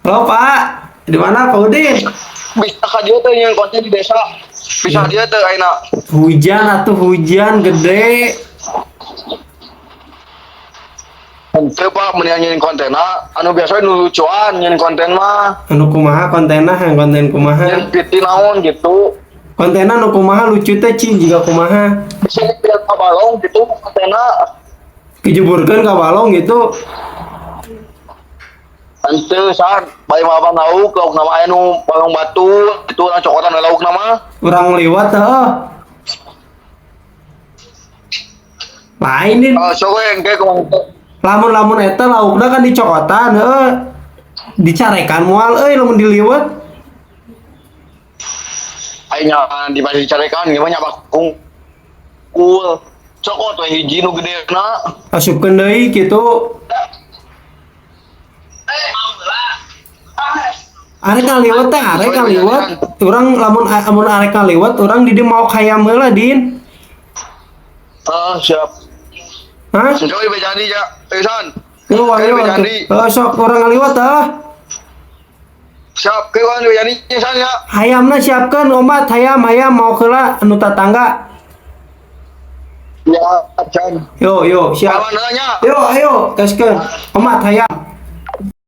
Halo Pak, di mana Pak Udin? Bisa ka dieu teh nyieun konten di desa. Bisa dia teh ayeuna. Hujan atuh, hujan gede. Henteu, Pak, mun nyieun kontenna anu biasa nu lucuan nyieun konten mah. Anu kumaha kontenna, yang konten kumaha? Nyieun piti naon gitu. Kontenna nu kumaha lucu teh, Ci, jiga kumaha? Bisa lihat ka balong gitu kontenna. Kejeburkeun ka balong gitu. Henteu san, bari mapan lauk, lauk nama aya nu balong batu, itu urang cokotan we lauk nama. Urang liwat heuh. Lain din. Oh, sok we engke kumaha teh. Lamun-lamun eta laukna kan dicokotan heuh. Dicarekan moal euy lamun diliwat. Aya nya di bari dicarekan gimana nyapak kungkul. Cokot we hiji nu gedena. Asupkeun deui kitu. Arek ngaliwet teh, arek ngaliwet. Urang lamun lamun arek ngaliwet, urang di dieu mau hayam heula, Din. Ah, siap. Hah? Engke we jadi ya. Eh, San. Yo, Engke ayo. we jadi. Heuh, sok urang ngaliwet ah. Siap, ke urang we jadi San ya. Hayamna siapkeun omat, hayam hayam mau heula anu tatangga. Ya, San. Yo yo, siap. Kawan nya. Yo ayo, gaskeun. Omat hayam.